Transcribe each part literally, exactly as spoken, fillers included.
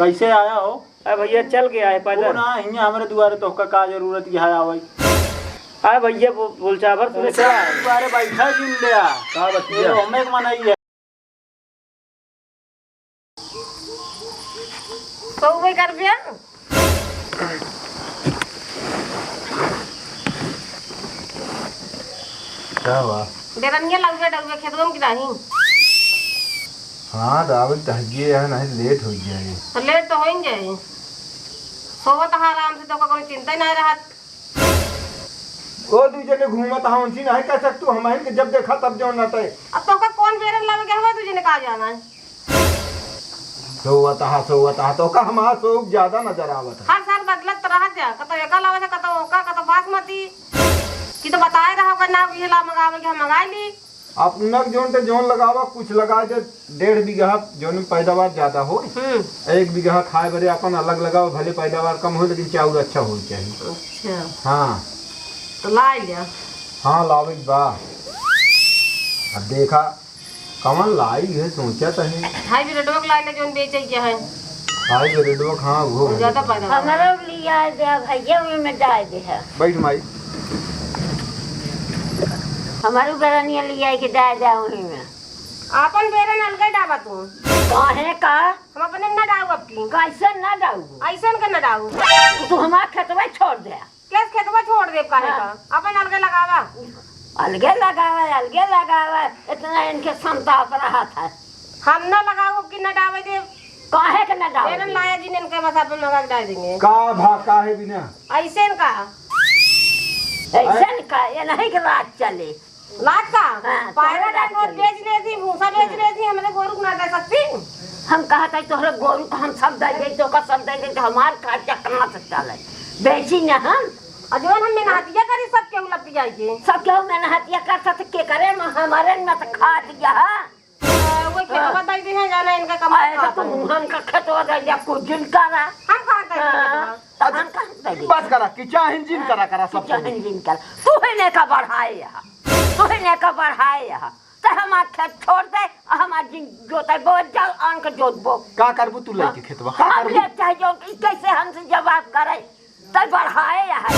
कैसे आया हो? अरे भैया, चल के आए पैदल। वो ना, हियाँ हमरे दुआरे, तोहका का जरूरत यहाँ आवै? अरे भैया, बो-, बोलचाबर सुने अरे का? दुआरे बैठा जिन दे आ। का बतिया? ये हमें एक मनई है। सौ रुपये कर दिया। का बा? बेरनिया लउबे डउबे खेतवा में कि नाही? हाँ, तो आवे तो हइये है, नहीं तो लेट होइ जाए। तो लेट तो होइ जाए। सोवत हा आराम से, तोका कोनो चिंता ही नहीं रहत। ओ दुइ जने घूमत हा, उनसे नहीं कह सकतू, हमहिन के जब देखा तब जौन रहता है। अब तोका कौन बेरन लावे के हवा, दुइ जने का जाना है? सोवत हा, सोवत हा, तोका हमार सोक ज्यादा नजर आवत है। हर साल बदलत तो रहत जा, कतो एका लावे से, कतो ओका, कतो बासमती। कि तो बताए रहा ओकर नाव कि ला मंगावे के, हम मंगाई ली। अपना जौन ते जौन लगावा, कुछ लगा दे, डेढ़ बीघा जौन में पैदावार ज्यादा हो, हम्म। एक बीघा खाए बरे अपन अलग लगावा, भले पैदावार कम हो, लेकिन चाउर अच्छा हो चाहिए। अच्छा। हाँ। तो ला लिया। हाँ, लावे के बा। अब देखा, कवन लाई है, सोचा तो है। हाइब्रिडवा के लाई ले, जौन बेचे के है। हाइब्रिडवा के, हाँ, वो वो ज्यादा पैदा। हमरो लिया दे भैया, ओही में डाल दे है। बैठ माई। हमारू बेरनिया लिया के डाल दे ओही में। आपन बेरन अलगे डाबा तू। काहे का? हम अपने ना डाऊ अब की। कैसे ना डाऊ? ऐसन के ना डाऊ। तू हमार खेतवा छोड़ दे। केस खेतवा छोड़ देब काहे हाँ। का? अपन अलगे लगावा। अलगे लगावा, अलगे लगावा, इतना इनके संताप रहत है। हम ना लगाऊ कि ना डावे देब। काहे के ना डावे बेरन देब? लाया जिन इनके बस अपन मंगा के डाल देंगे। का भा, काहे बिना? ऐसे न का? ऐसे न का? ये नहीं कि राज चले। लात का? हाँ, पायरा तोहरे डांट लात होत चली। बेच लेती, भूसा बेच हाँ। लेती, हमरे गोरू के ना दे सकती? हम कहत है तोहरे गोरू का हम सब दे देई, तोहका सब दे देई, तो हमार खर्चा कहाँ से चले? बेची न हम। और जौन हम मेहनतिया करी, सब केहू लपटी जाई के। सब केहू मेहनतिया कर सकत, के करे म-, हमारे न तो खात जा, हाँ? आ, वो खेतवा हाँ। दे दी है, जाना इनका कमाई अरे, तो खाता है। तुम हमका खेतवा दे दिया, कुछ दिन करा। हम कहाँ दे दी हाँ। खेतवा? तब हम कहाँ दे दी? बस करा, कि चाहे जिन करा, करा सब चाहे कुछ। जिन करा। तू ही ने का बढ़ाए यहाँ। तू ही ने का बढ़ाए यहाँ। ते हमार खेत छोड़ दे, आ हमार जिन जोते बोत जाओ, आन के जोत बो। का करबू तू हाँ। लइके खेतवा? का हम करबू? ले चाहे जो, ई कैसे हमसे जवाब करे? ते बढ़ाए यहाँ।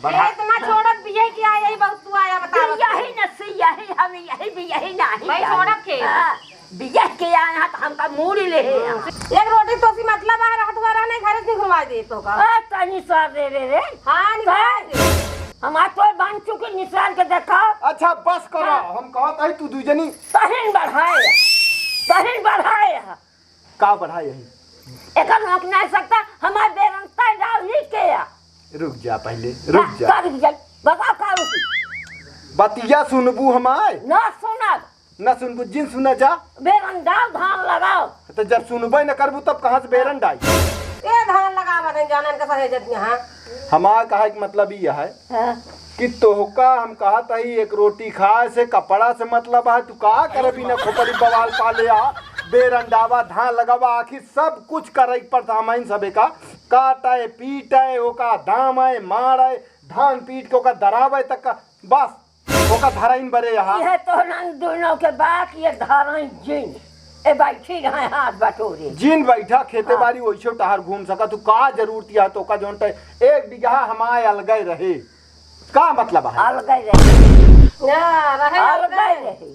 बढ़ा- ए, इतना छोड़त बिये कि आ, यही बहुत तू आया, बतावा। यही न सी, यही हम, यही भी, यही नहीं भाई, जाने। छोड़ब के? हाँ। बियाह के आए हैं तो हमका मूड़ी ले है। एक रोटी तोसी मतलब है, रात भर रहने घरे से निकलवा दे तो का। आ, तनी सा दे रे रे। हाँ, निकलवा दे। हमार तो बन चुकी निशान के देखा। अच्छा, बस करो, हाँ। हम कहत हई तू दुइ जनी। तहिन बढ़ाए, तहिन बढ़ाए। का बढ़ाए है? एकर रोक नहीं सकता, हमार बेरन तय डाल ही के या। रुक जा पहले, रुक जा। का रुक जा? बता का रुकी? बतिया सुनबू हमार? ना सुनब। ना सुनबू, जिन सुना जा। बेरन डाल, धान लगाओ। तो जब सुनबे न करबू, तब कहाँ से बेरन डाई? ए, धान लगावा दे, जाने इनका सहेजत यहाँ। हमार कहे के मतलब ई है हाँ। कि तोहका हम कहत हई, एक रोटी खाए से, कपड़ा से मतलब है, तू का करे बिना खोपड़ी बवाल पाले आ, बेरन डावा, धान लगावा, आखिर सब कुछ करे के पड़ता हमइन सबे का, काटे, पीटे, ओका दामे, मारे, धान पीट के ओका दरावे तक का, बस। ओका धराइन बरे यहाँ। इहे तोहनन दुनो के बा कि ये धराइन जिन। ए बैठी रहे हाथ बटोरे। जिन बैठा खेते हाँ। बारी वैसे टहर घूम सका। तू का जरूरत या तोका जौन ते एक बीघा हमारे अलगे रहे। का मतलब है? अलगे रहे। ना, रहे अलगे अलगे। रहे।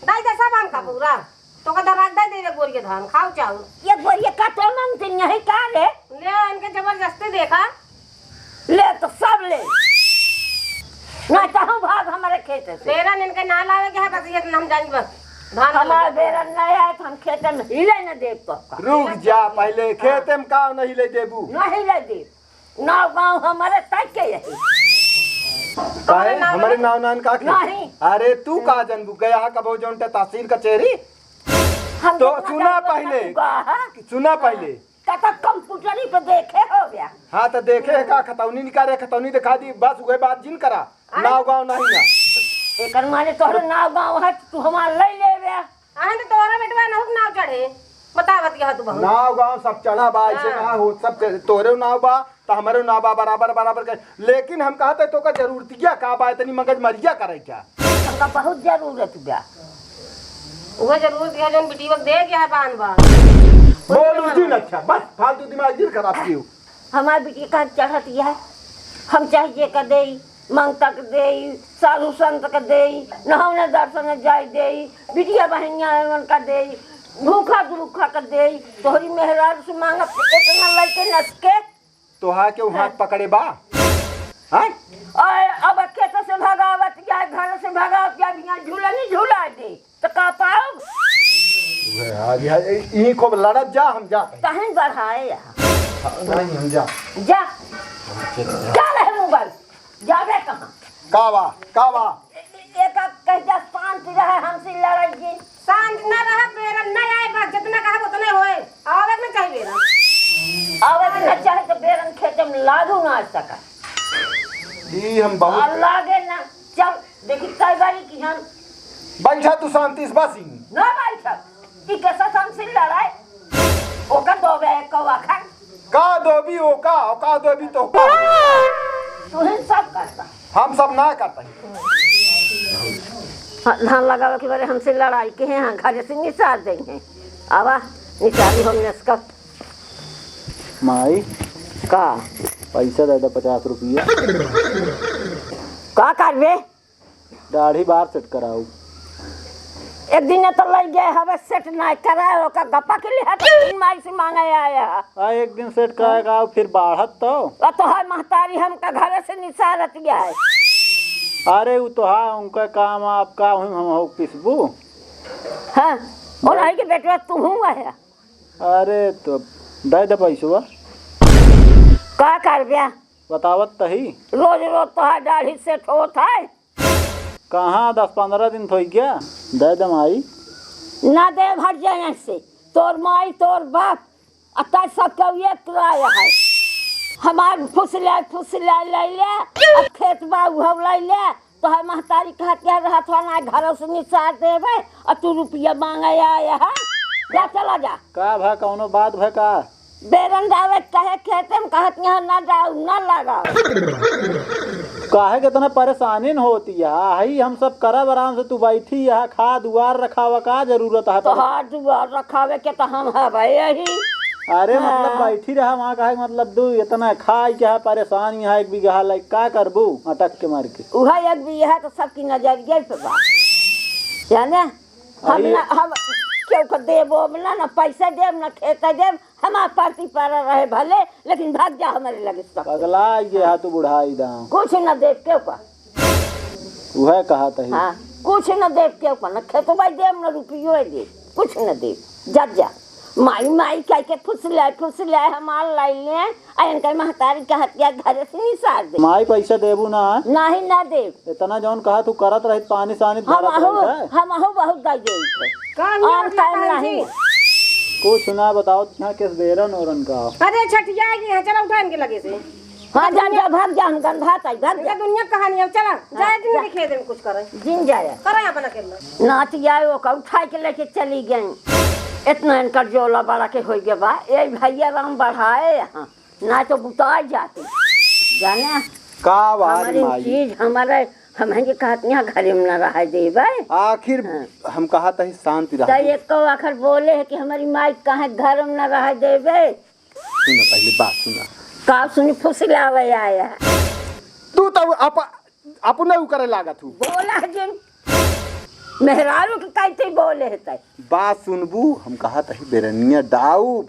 दाई दे सब आम का पूरा। तोका दराज दाई दे रे गोरिया धान, खाओ चाउर। ये गोरिया का तो मांगते नहीं का रे? ले इनके जबरदस्ती देखा। ले तो सब ले। ना चाहूँ भाग हमारे खेत से। बेरन इनके ना लावे के है, बस ये हम जानी बस। धान हमार लगे। बेरन नहीं है तो हम खेते में हिले न देब तो का। रुक जा पहले, हाँ। खेते में का नहीं ले देबू? नहीं ले देब। नाव गाँव हमारे तक के यही। काहे? तोहरे नाव हमारे है? नाव नान का के? नहीं। अरे तू का जानबू? गया कबो जौन ते तहसील कचेरी? हम तो जितना सुना जानबू पहले। उतना तू गा, हाँ? सुना हाँ। पहले। का तो कंप्यूटरी पे देखे हो गया। हाँ, तो देखे है का, खतौनी निकाले, खतौनी दिखा दी, बस उहे बात जिन करा। अरे। नाव गाँव नहीं ना। एकर माने तोहरे नाव गाँव है, तू हमार ले लेवे। अहन तो तोहरा बेटवा नहुक नाव चढ़े, बतावत यह तू बहुत। नाव गाँव सब चढ़ा बा, ऐसे हाँ। ना हो, सब चढ़े। तोहरे नाव बा, तो हमारे नाव बा, बराबर, बराबर के। लेकिन हम कहते तो का जरूरतिया का बा, इतनी मगजमरिया करे क्या? हमका बहुत जरूरत बा। उहे जरूरत है, जौन बिटिया के दे गया है बान बा। बोलू जिन, अच्छा, बस फालतू दिमाग जिन खराब कियो। हमार बिटिया का चढ़त यह, हम चाहे जे का देई, मंगता का देई, साधु संत का देई, नहाउने दर्शन जाई देई, बिटिया बहनिया है उनका देई, भूखा दुरुखा का देई, तोहरी मेहरारू से मांगब इतना लइके नसके। तोहा के उ हाथ पकड़े बा? हाँ? और अब खेत से भगावत या घर से भगावत या बिना झूला नहीं झूला दे, तो का पाओ? उहे, हाँ जी, हाँ, ई, ई खूब लड़त जा, हम जा। कहीं बढ़ाए यहाँ। हाँ, नहीं, हम जा। जा। हम चल जा। जा रहे मोबाइल, जावे कहाँ? का बा? का बा? ए-, ए-, एक, एक कह जा, शांत रहे, हमसे लड़ाई जी। शांत न रहे, बेरन न आए, बस जितना कहा उतने होए। आवे के न चाहे बेरन। आवे के न चाहे तो बेरन खेते में लादू ना सका। ई हम बहुत और लागे ना, चल, देखी कई बारी कि हम बैठा तू शांति से बस ही। ना बैठा। ई कैसा शांति से लड़ाई? ओकर दोबे कौआ खान। का दोबी ओका, ओका दोबी तो का? तू ही सब करता। हम सब ना करता ही। हाँ, धान लगावे के बारे हमसे लड़ाई के हैं, हाँ, घरे से निसार देंगे। आवा, निसारी हम नसकत। माई, का? पैसा दे दे पचास रुपया। का करबे? दाढ़ी बार सेट कराऊ। एक दिन तो लइ गए हवे सेट नाय कराए, ओका गप्पा के लिए हट माई से मांगे आया है। आ, एक दिन सेट कराए का, फिर बाढ़त तो। आ, तो है महतारी हमका घरे से निसारत गया है। अरे, उ तो है, उनका काम, आप का हुई, हम हो पिसबू। हाँ, और आई के बेटवा तू हूँ है। अरे, तो दे दे पैसवा। का करब्या? बतावत तही। रोज रोज तोहार दाढ़ी सेट होत है। कहाँ, दस पन्द्रह दिन तो होइ गया। दे दे माई। ना दे, हट जाए यहाँ से। तोर माई, तोर बाप, आ तोर सब केहू एक राय है। हमार फुसले, फुसले ले ले, अब खेत बा उहव ले ले, तोहर महतारी कहत के रहत हो ना, घरों से निसार देबे, और तू रुपया मांगे आए है। जा, चला जा। का भा, कौनो बात भा का? बेरन डावे कहे खेते में, कहत यहाँ ना जाओ, ना लगाओ। काहे के इतना परेशानी न होती है? हई हम सब करब आराम से, तू बैठी यहाँ, खा दुआर रखावा, का जरूरत है? तो हाथ दुआर रखावे के तो हम हवे यही। अरे हाँ। मतलब बैठी रहा वहाँ, काहे मतलब दू इतना खाई के है परेशान यहाँ, एक बीघा लाइक का करबू अटक के मार के? उहे एक बीघा तो सबकी नजरिया पे बा, जाने? हम अरे ना, हम केहू को देबो ना, ना पैसा देब, ना खेत देब, हमार परती परा रहे भले, लेकिन भाग जा हमरे लगे से। पगला गया तू बुढ़ाई दाम। कुछ ना देब केहू का। उहे कहत ही। हाँ, कुछ ना देब केहू का, ना खेतवा देब, ना रुपयो देब, कुछ ना देब। जा, जा। माई, माई कह के फुसले, फुसले हमार लाइले, आ इनकर महतारी कहत के घरे से निसार दे। माई, पैसा देबू ना? नाही, ना देब। इतना जौन कहा तू करत रहित, पानी सानी हम धरत अहू, रहित है। हम अहू बहुत दई देइत है। का हुआ और अगला टाइम बहन नहीं। जी? कुछ ना बताओ, यहाँ केस बेरन ओरन का। अरे छठिया गई है, चला उठा इनके लगे से। हाँ, जा, जा, भाग जा, हम गंधा ताई, भाग इनका जा। दुनिया कहानी है, चला, हाँ, जाए दिन जा। देखे दिन कुछ करे। जिन जाए। करे अपन अकेला। नाती आए, ओका उठाए के लेके चली गई। इतना इनकर जोला बड़ा के होइ गया बा। ए भैया राम बढ़ाए यहाँ। ना तो बुताई जाती। जाने? का बात हमारी माई? चीज हमारे, हम हैं जे कहत यहाँ घरे में ना रहे देबे। आखिर हाँ। हम कहत ही शांति तो रह। एको आखिर बोले है कि हमारी माई काहे घर में ना रहे देबे? सुना पहले बात सुना। का सुनी फुसलावे आया? तू तो अप-, अपने उ करे लागत हूँ। बोला जिन। मेहरारू के कहते बोले है तै। बात सुनबू, हम कहत ही बेरनिया डाउब।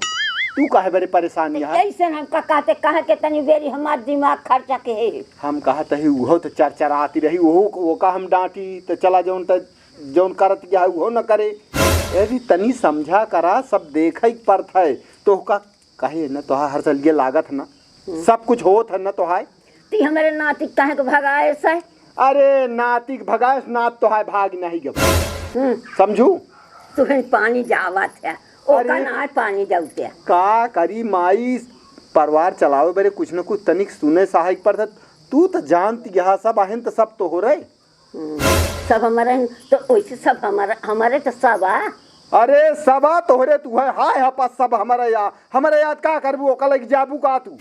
तू काहे बड़े परेशान तो यहाँ? यही से हम का कहते, कहे के तनी बेरी हमार दिमाग खर्चा के है। हम कहत ही उहो तो चरचराती रही, ओहो, ओका हम डांटी तो चला जौन त, जौन करत गया है उहो न करे। यदि तनी समझा करा, सब देखे के परत है। तो का कहे न तोहा हर सलिए लागत है ना, हम्म। सब कुछ होत है ना तोहाय। ती हमरे नाती काहे के भगाए से? अरे नाती के भगाए से, नात तोहाय भाग नहीं गब। हम्म। समझू? तुहन पानी जावत है, ओका अरे। ना पानी जावत है। का करी माई, परिवार चलावे बरे कुछ न कुछ तनिक सुने सहाय के परत। तू त जानत यहाँ सब आहन त सब तोहरे। हम्म, सब हमारे हैं, तो वैसे सब हमारे, हमारे तो सब आ। अरे सबा तोहरे तू है, हाय हपा सब हमारे या, हमारे याद का करबू, ओका लइके जाबू का तू?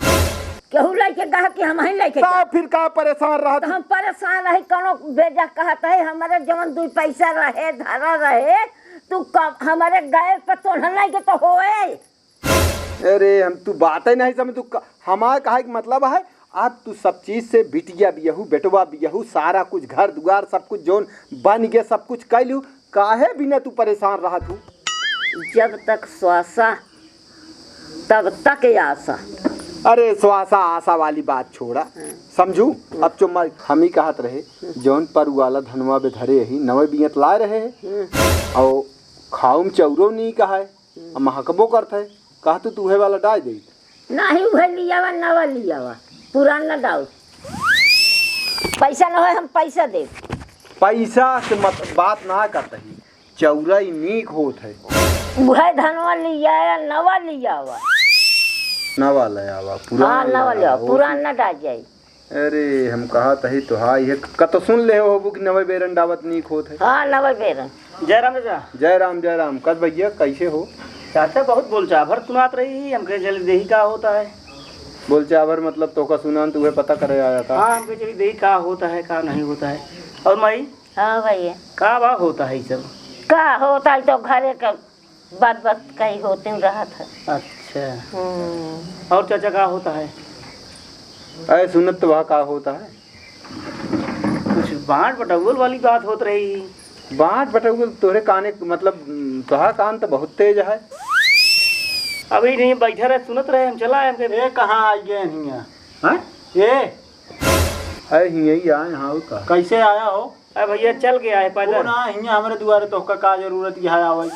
केहू लइके कहा कि हम ही लइके तब जा। फिर का परेशान रहत? तो हम परेशान रही, कौनो बेजा कहत है, हमारे जवन दुई पैसा रहे, धरा रहे, तू कब हमारे गए पर तोहन लइके तो होए। अरे, हम तू बातै नहीं समझ, तू क-, हमार कहे के मतलब है, अब तू सब चीज से बिटिया बियहू, बेटवा बियहू, सारा कुछ घर दुआर सब कुछ जौन बन गया, सब कुछ कैलू, काहे बिना तू परेशान रहत हू? जब तक श्वासा तब तक आसा। अरे, श्वासा आसा वाली बात छोड़ा, हाँ। समझू? हाँ। अब जो मैं, हम ही कहत रहे, हाँ। जौन पर वाला धनवा बे धरे ही, नवे बियत लाए रहे हैं। हाँ। और खाऊ में चौरो नहीं कहा है, हाँ। अब महकबो करत है, कहा तू, तू उहे वाला डाल दे। नहीं, उहे लियावा, नवा लियावा, पुरान ना डाल। पैसा ना होए, हम पैसा देब। पैसा से मत, बात ना करत ही। चौरा ही नीक होत है। उहे धनवा लियाया, नवा लियावा। नवा ले आवा, पुरान हाँ, नवा ले लियावा, आवा। पुरान ना डाल जाई। अरे, हम कहत ही तो हाँ, ये कत सुन ले होबू कि नवे बेरन डावत नीक होत है। हाँ, नवे बेरन। जय राम चाचा। जय राम, जय राम। कस भैया, कैसे हो? चाचा, बहुत बोलचाभर सुनात रही, हमके चली देखी का होता है। बोलचाभर मतलब तोका सुनान, तुहे पता करे आया था। हाँ, हमके चली देखी का होता है, का नहीं होता है। और माई, हाँ भैया। का बा होता है ई सब? का होता है तो घरे का बात बात कही होते रहत है। अच्छा। हम्म। और चाचा का होता है? अरे सुनत तो वह का होता है? कुछ बांट बटौल वाली बात होत रही। बांट बटौल तोहरे काने, मतलब, तोहार कान तो बहुत तेज है। अभी नहीं बैठे रहे, सुनत रहे, हम चला आए, हमके ए, कहाँ आ गए हियाँ? हाँ? ए, अरे हियाँ ही आए, हाँ, और का? कैसे आया हो? अरे भैया, चल के आए पैदल। वो ना, हियाँ हमरे दुआरे तोहका का जरूरत यहाँ आवे?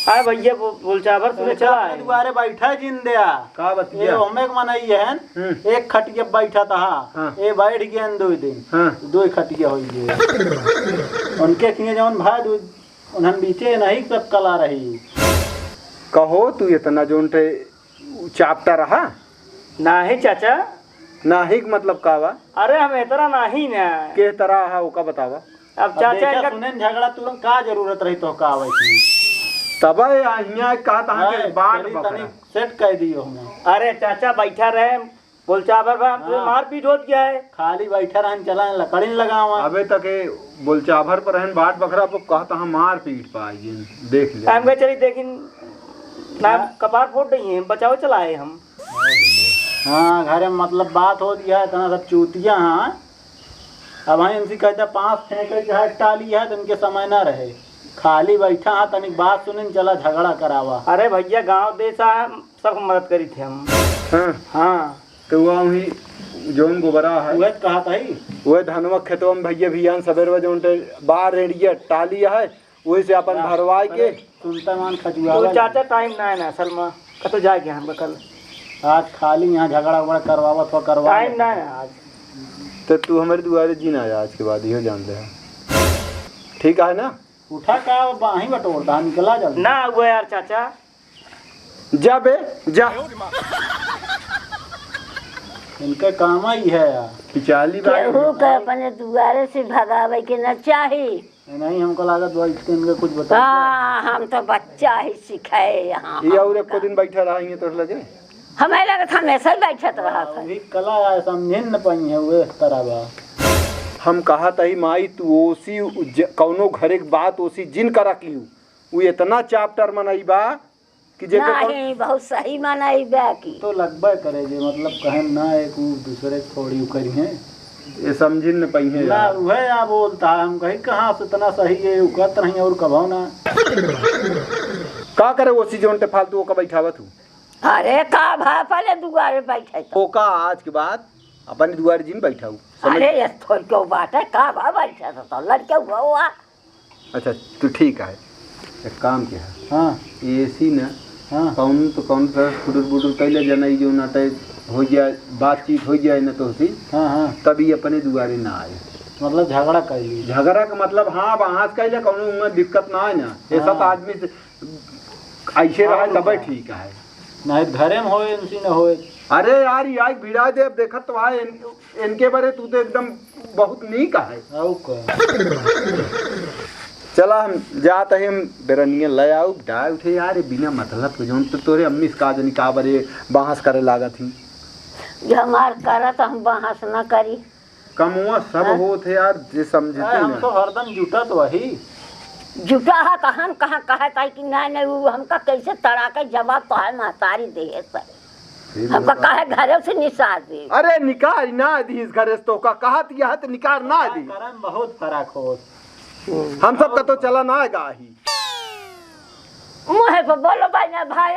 अरे भैया, बो-, बोलचाभर सुने चला आए। दुआरे बैठा जिन दया। का बतिया? ए, हमें एक मनई है, हम्म। एक खटिया बैठा था, हाँ। ए बैठ गए दो दिन, हाँ। दो खटिया हो गए। उनके किए जौन भाई दू, उन्हन बीचे नहीं सब कला रही। कहो तू इतना जोन टे चापटा रहा? नाही चाचा। नाही के मतलब का बा? अरे हम इतना नाही ना। के तरह हा ओका बतावा। अब अब चाचा देखा इनका सुने न झगड़ा तुरंत का जरूरत रही तो का आवे की? तब आ हियाँ का तहाँ के अरे, बांट चली बकरा। तनी सेट कर दियो हमें। अरे चाचा बैठा रहे, बोलचाभर बा, हम तुझे हाँ। मारपीट होत गया है। खाली बैठा रहन, चला लकड़िन लगावा। अबे तक ए बोलचाभर पर रहन, बाट बखरा पर कहत हम मारपीट पाइए, देख ले। हम कहे चली देखिन, ना हाँ। कपार फोड़ रही है, बचाओ चलाए हम। हाँ, घरे में मतलब बात होत गया है, इतना सब चूतिया हाँ। अब हाँ इनसे कहता पाँच फेंके के है, टाली है, तो इनके समय ना रहे। खाली बैठा हाँ, तनिक बात सुनिन, चला झगड़ा करावा। अरे भैया, गाँव देश आ, सब मदद करी थे हम। हाँ। हाँ। तो वह वही जौन गोबरा है। उहे तो कहत हई। उहे धनवा खेतवा में भैया भियान सबेरवा जौन टे बार रेड़िया टाली है, वही से अपन हाँ, भरवाई के। अरे, सुनता मान खजुआवा तो चाचा लगे। टाइम ना है ना, असल में कतो जाए के हमका कल। आज खाली यहाँ झगड़ा उगड़ा करवावत हो, करवा टाइम लेते। ना है आज। तो तू हमारे दुआरे जिन आया आज के बाद, इहो जान ले। ठीक है ना? उठा का बाही बटोरता, निकला जल्दी। ना हुआ यार चाचा। जा बे, जा। इनके काम ही है यार। पिचाली बात केहू के अपने दुआरे से भगावे के न चाही। नहीं, हमको लागत बा इसके इनके कुछ बता दिया। हाँ, हम तो बच्चा ही सिखाए यहाँ, ये हम और एको तो। दिन बैठा रहा, ये तोर लगे। हमें लगत हमेशा ही बैठत रहत है। वही कला है, समझे न पाई है, वो इस तरह बा। हम कहत ही माई, तू ओसी ज-, कौनो घरे के बात ओसी जिन करा की, वो इतना चापटर मनई बा कि जेके कौन नहीं, बहुत सही मनई बा की। तो लगबे करे जे, मतलब, कहें ना, एक ऊ दूसरे के थोड़ी ऊ करी हैं। ये समझिन न पइहें ना, यार। उहे यहाँ बोलता है, हम कही, "कहाँ से इतना सही है, ऊ कहत नहीं और कभो ना।" का करे ओसी जोन ते फालतू ओका बैठावत हूँ? अरे, का भा पहले दुआरे बैठे तो। ओका आज के बाद अपने दुआरे जिन बैठाऊ, समझ? अरे, ये थोड़ी क्यों बात है, का भा बैठे तो, तो लड़के हुआ हुआ। अच्छा, तो ठीक है, एक काम किया। हाँ। एसी ना, हाँ। कौन तो कौन तरह फुटुर बुटुर कैले जाना, ई जो ना टाइप हो जाए, बातचीत हो जाए ना तो होती, हाँ, हाँ। तभी अपने दुआरे ना आए। मतलब झगड़ा कर ली। झगड़ा का मतलब, हाँ, अब आज कैले कौनो उनमें दिक्कत ना है ना, ऐसा हाँ। तो आदमी से ऐसे हाँ, रहे तबे रुका। ठीक है। नहीं घरे में होए, इनसी न होए। अरे यार, ये आइक भिड़ा दे, अब देखत तो आए, इन-, इनके बारे तू तो एकदम बहुत नीक है। आऊ का? चला हम जात है, हम बेरनिया ले आऊ, डाय उठे यार, ये बिना मतलब के जौन तो तोरे अम्मी से का जनी का बरे बहस करे लागत ही। जो हमार करत हम बहस न करी। कमुआ सब हाँ? होत है यार, जे समझते अरे, हम ना। तो हरदम जुटत वही। जुटा है तो हम कहाँ कहे ताई कि नहीं, नहीं, वो हमका कैसे तड़ा के जवाब तो है महतारी देहे से। फिर हमका बता। काहे घरे से निसार दे? अरे निकार ना दीस घरे से, तो का कहत यह तो निकार ना दी। करम बहुत फर्क हो। हम सब का तो चला ना गाही। मुँह पे बोलो भाई ना भाई।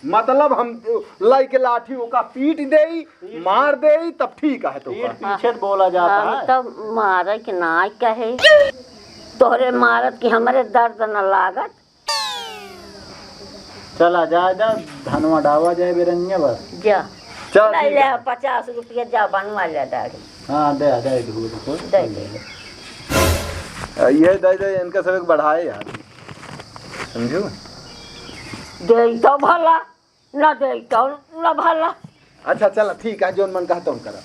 मतलब हम लाई के लाठी ओका पीट देई, मार देई, तब ठीक है तो पीठ का। पीछे से बोला जाता हम है। तब मारे के ना कहे, तोहरे मारत कि हमरे दर्द न लागत। चला जाए दा, धनवा डावा जाए बेरनिया बस। जा। चल, नहीं ठीक ले है। पचास रुपया जा बनवा ले दाढ़ी। हाँ, दे, दे, धो, धो, दे, दे। आ, ये दे, दे, इनका सब एक बढ़ाए यार, समझू? दे तो भला, ना दे तो ना भला। अच्छा, चला, ठीक है, जोन मन कहता हूँ करा।